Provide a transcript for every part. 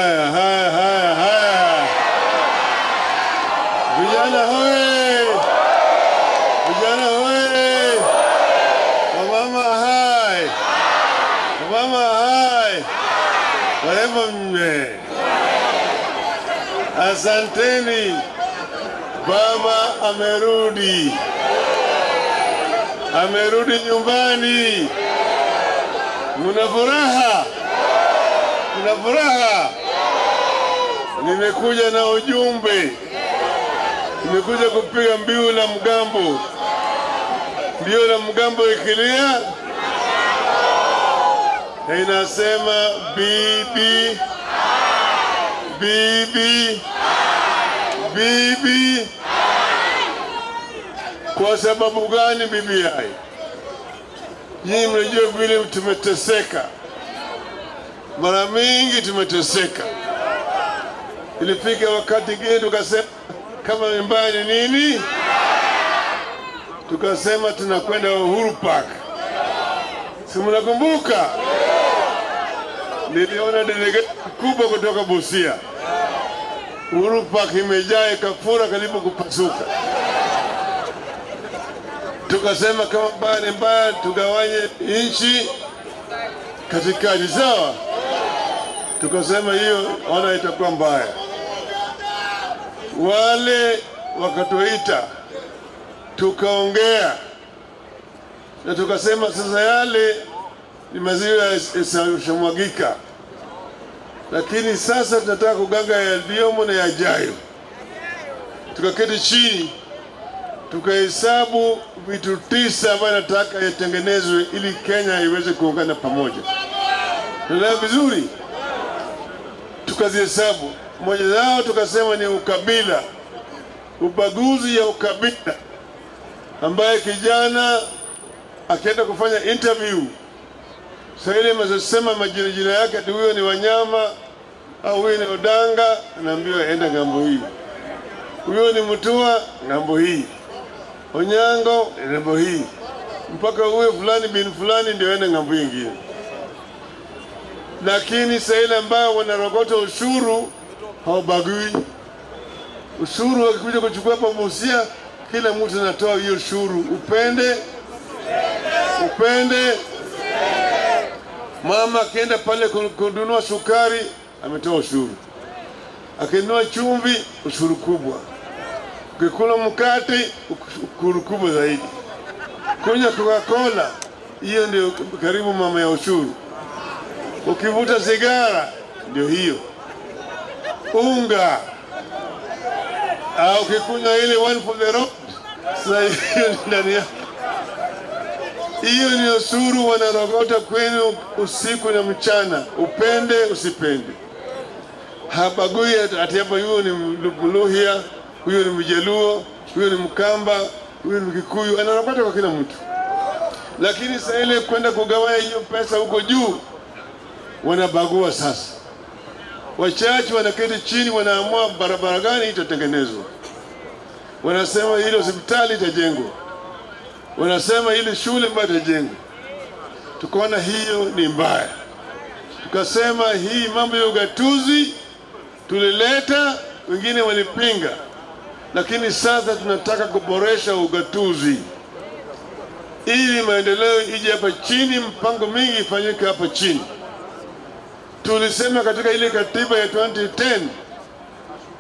Haya, haya, haya, haya. Vijana hoye! Vijana hoye! Wamama hai! Wamama hai! Warembo mme! Asanteni. Baba amerudi, amerudi nyumbani. Muna furaha? Muna furaha? Nimekuja na ujumbe, nimekuja kupiga mbiu la mgambo. Mbiu la mgambo ikilia inasema bibi bibi bibi. Kwa sababu gani BBI? Nyinyi mnajua vile tumeteseka, mara mingi tumeteseka. Ilifika wakati ingine tukasema kama nyumbani nini, tukasema tunakwenda Uhuru Park, si mnakumbuka? Niliona delegation kubwa kutoka Busia. Uhuru Park imejaa ikafura karibu kupasuka. Tukasema kama mbaya ni mbaya, tugawanye nchi katikati, sawa? Tukasema hiyo ona itakuwa mbaya. Wale wakatuita, tukaongea na tukasema sasa yale ni maziwa yashamwagika, lakini sasa tunataka kuganga yaliyomo na yajayo. Tukaketi chini tukahesabu vitu 9 ambayo nataka yatengenezwe ili Kenya iweze kuungana pamoja. Tunaelewa vizuri? Tukazihesabu, moja yao tukasema ni ukabila, ubaguzi ya ukabila, ambaye kijana akienda kufanya interview sasa ile mazosema majina jina yake ati huyo ni Wanyama au huyo ni Odanga, anaambiwa enda ng'ambo hii, huyo ni Mutua ng'ambo hii, Onyango ng'ambo hii, mpaka huyo fulani bin fulani ndio ende ng'ambo ingine. Lakini sasa ile ambayo wanarogota ushuru hawabagui ushuru. Wakikuja kuchukua hapa Busia, kila mtu anatoa hiyo ushuru, upende upende. Mama akienda pale kununua sukari ametoa ushuru, akinunua chumvi ushuru kubwa, ukikula mkate ushuru kubwa zaidi, kunywa Coca-Cola hiyo ndio karibu mama ya ushuru, ukivuta sigara ndio hiyo, unga au ukikunywa ile one for the road, sasa hiyo ni ndani yake. Hiyo ni ushuru wanarogota kwenu usiku na mchana, upende usipende. Habagui ati hapa huyu ni Mluhya, huyu ni Mjaluo, huyu ni Mkamba, huyu ni Mkikuyu, anarogota kwa kila mtu. Lakini saa ile kwenda kugawanya hiyo pesa huko juu, wanabagua sasa. Wachache wanaketi chini, wanaamua barabara gani itatengenezwa, wanasema ile hospitali itajengwa, wanasema ile shule ambayo itajengwa. Tukaona hiyo ni mbaya, tukasema hii mambo ya ugatuzi tulileta, wengine walipinga, lakini sasa tunataka kuboresha ugatuzi ili maendeleo ije hapa chini, mpango mingi ifanyike hapa chini. Tulisema katika ile katiba ya 2010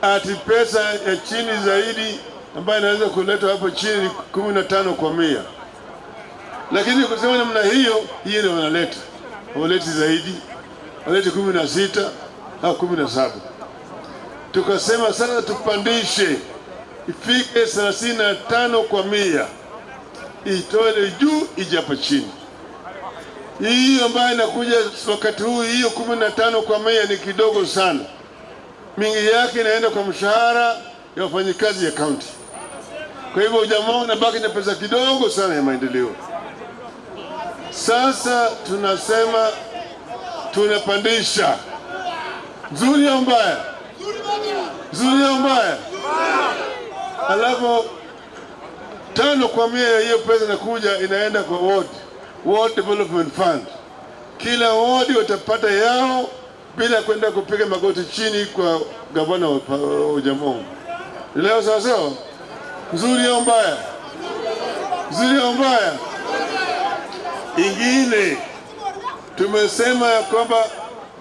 ati pesa ya chini zaidi ambayo inaweza kuletwa hapo chini ni 15%, lakini kusema namna hiyo, hiyo ndio wanaleta, hawaleti zaidi, waleti 16 au 17. Tukasema sasa tupandishe ifike 35%, itoe juu ije hapa chini. Hii ambayo inakuja wakati huu, hiyo 15% ni kidogo sana, mingi yake inaenda kwa mshahara ya wafanyikazi ya kaunti. Kwa hivyo jamaa unabaki na pesa kidogo sana ya maendeleo. Sasa tunasema tunapandisha, nzuri au mbaya? Nzuri au mbaya? Alafu 5% ya hiyo pesa inakuja inaenda kwa ward, Ward Development Fund. Kila ward watapata yao bila kwenda kupiga magoti chini kwa gavana wa Ojaamong. Leo sawa sawa, nzuri au mbaya? Nzuri au mbaya? Ingine tumesema ya kwamba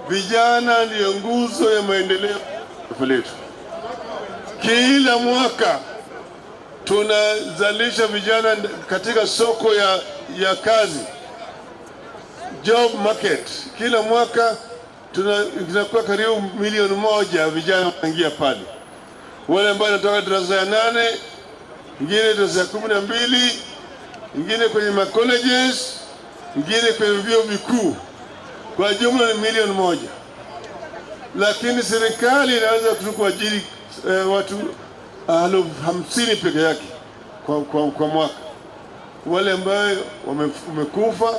vijana ndiyo nguzo ya maendeleo taifa letu. Kila mwaka tunazalisha vijana katika soko ya kazi, job market. Kila mwaka tunakuwa karibu 1 milioni vijana wanaingia pale, wale ambao wanatoka darasa ya 8, ingine darasa ya 12, ingine kwenye ma colleges, ingine kwenye vyuo vikuu. Kwa jumla ni 1 milioni, lakini serikali inaweza tu kuajiri watu 50,000 peke yake kwa mwaka, wale ambao wamekufa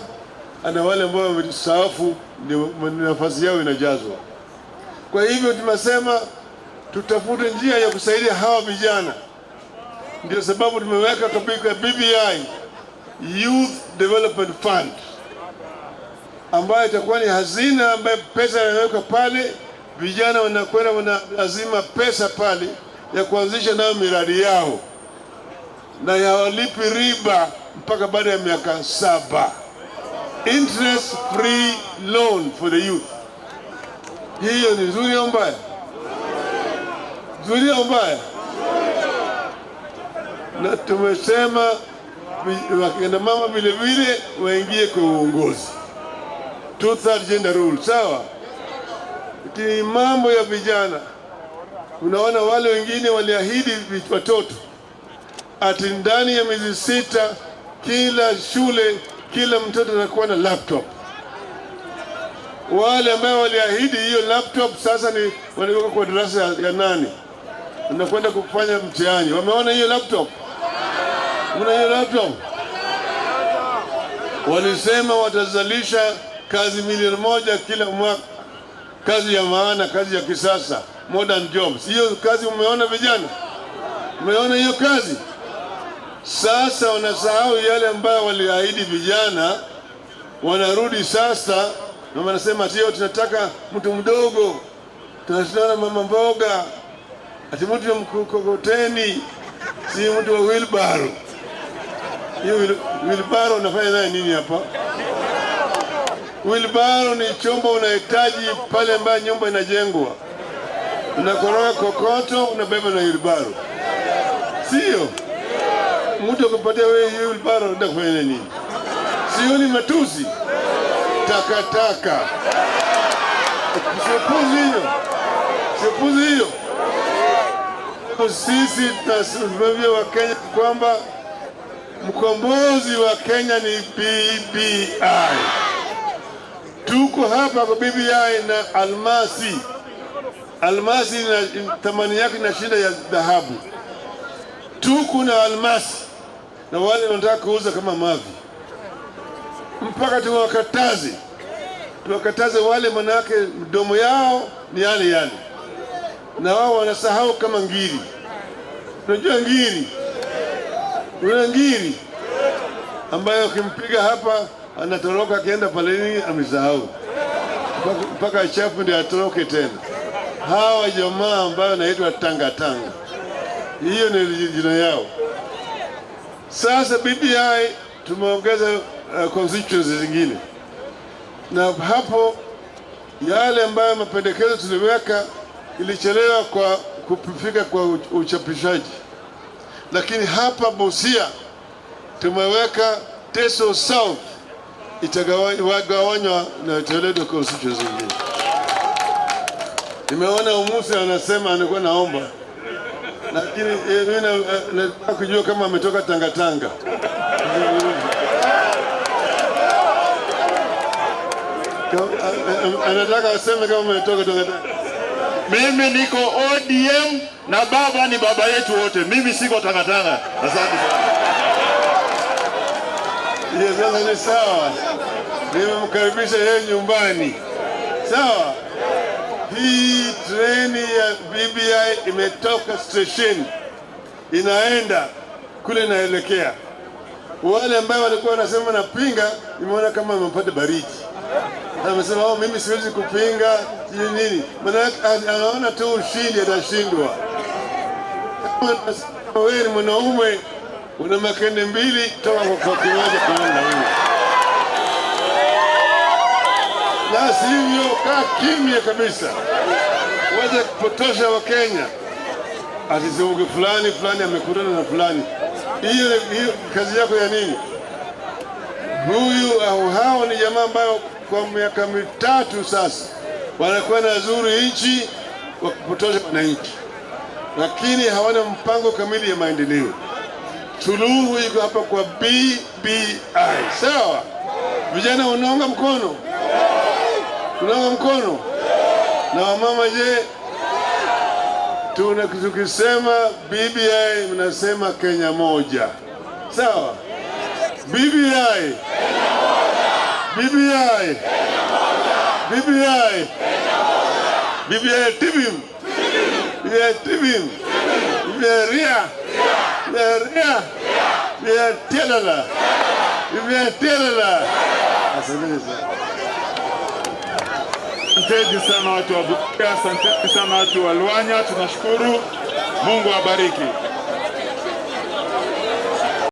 na wale ambao wamestaafu ndio nafasi yao inajazwa. Kwa hivyo tumesema tutafute njia ya kusaidia hawa vijana, ndio sababu tumeweka katika BBI Youth Development Fund ambayo itakuwa ni hazina ambayo pesa inawekwa pale, vijana wanakwenda wanazima pesa pale ya kuanzisha nayo miradi yao, na hawalipi riba mpaka baada ya miaka 7. Interest free loan for the youth. Hiyo ni nzuri au mbaya? Nzuri au mbaya? Na tumesema wakina mama vile vile waingie kwa uongozi, two third gender rule, sawa. Lakini mambo ya vijana, unaona wale wengine waliahidi watoto ati ndani ya miezi 6 kila shule kila mtoto atakuwa na laptop. Wale ambao waliahidi hiyo laptop sasa ni walikuwa kwa darasa ya 8, wanakwenda kufanya mtihani, wameona hiyo laptop? Una hiyo laptop? Walisema watazalisha kazi 1 milioni kila mwaka, kazi ya maana, kazi ya kisasa, modern jobs. Hiyo kazi umeona vijana? Umeona hiyo kazi? Sasa wanasahau yale ambayo waliahidi vijana, wanarudi sasa na wanasema sio, tunataka mtu mdogo, tunataka mama mboga, ati mtu wa mkokoteni, si mtu wa wheelbarrow. Hiyo wheelbarrow unafanya naye nini hapa? Wheelbarrow ni chombo unahitaji pale ambayo nyumba inajengwa, unakoroga kokoto, unabeba na wheelbarrow, sio? Mtu akupatia wewe hiyo wheelbarrow unaenda kufanya nini? Sio ni matusi? Takataka. Sio puzi hiyo, sio puzi hiyo. Sisi tunasimamia Wakenya kwamba mkombozi wa Kenya ni BBI. Tuko hapa kwa BBI na almasi. Almasi na thamani yake inashinda ya dhahabu. Tuko na almasi na wale wanataka kuuza kama mavi, mpaka tuwakataze, tuwakataze wale, manake mdomo yao ni yale yale, na wao wanasahau kama ngiri. Unajua ngiri, una ngiri ambayo ukimpiga hapa anatoroka, akienda pale amesahau mpaka chafu ndio atoroke tena. Hawa jamaa ambayo wanaitwa tanga tanga, hiyo ni jina yao. Sasa BBI tumeongeza constituencies zingine, na hapo yale ambayo mapendekezo tuliweka ilichelewa kwa kufika kwa uchapishaji, lakini hapa Busia tumeweka Teso South itagawanywa na italetwa constituency zingine. Nimeona Umusi anasema alikuwa naomba, lakini mimi nataka kujua kama ametoka Tanga Tanga. Anataka aseme kama ametoka Tanga Tanga. Mimi niko ODM na baba ni baba yetu wote. Mimi siko Tanga Tanga. Asante sana. Hiyo sasa ni sawa. Nimemkaribisha yeye nyumbani. Sawa. Hii treni ya BBI imetoka station inaenda kule inaelekea. Wale ambao walikuwa wanasema napinga, nimeona kama wamepata baridi. Amesema, "Oh, mimi siwezi kupinga sijui nini." Maana anaona tu ushindi, atashindwa. Kama wewe ni mwanaume, una makende mbili, toka kwa kiwanja kuona wewe, la sivyo kaa kimya kabisa, wacha kupotosha Wakenya ati fulani fulani amekutana na fulani. Hiyo hiyo kazi yako ya nini? Huyu au hao ni jamaa ambayo kwa miaka 3 sasa wanakuwa wanazuru nchi wa kupotosha wananchi, lakini hawana mpango kamili ya maendeleo. Suluhu iko hapa kwa BBI. Sawa, vijana, unaunga mkono? Unaunga mkono? Na wamama je? Tuna tukisema BBI mnasema Kenya moja, sawa? BBI, BBI, BBI, BBI tibim, BBI tibim, BBI ria, BBI ria, BBI tialala, BBI tialala. Asanteni sana. Asanteni sana watu wa Busia, asanteni sana watu wa Lwanya, tunashukuru. Mungu awabariki.